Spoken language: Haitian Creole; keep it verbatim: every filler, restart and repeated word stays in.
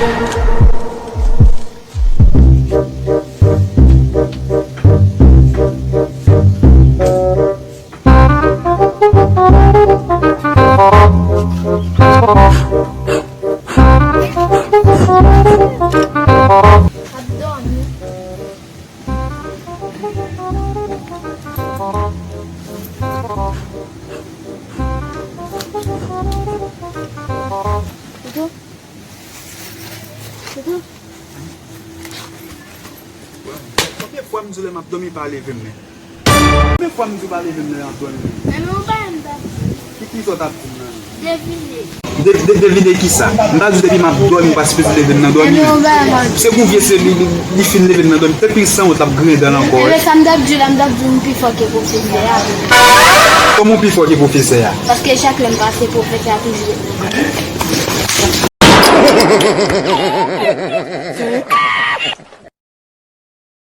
Ap dòmi. Toto. Toto. Konbyen fwa m di w lè m ap dòmi pa leve m men? Konbyen fwa m di w pa leve m lè m ap dòmi men? Men, men ou pa m t ap di. Ki, kisa w t ap di m nan? Devine. De, de, devine kisa? M ta di w depi m ap dòmi ou pa sipoze leve m nan dòmi. Men, men ou pa m t ap di. Se pou vye se li, li, li fin leve m nan dòmi. Tank li sanwont l ap griyen dan l ankò. Men, men sa m t ap di w la, m t ap di w m pi fò ke pwofesè a. Kòman w pi fò ke pwofesè a? Paske chak lè m pase pwofesè a toujou ret nan kò.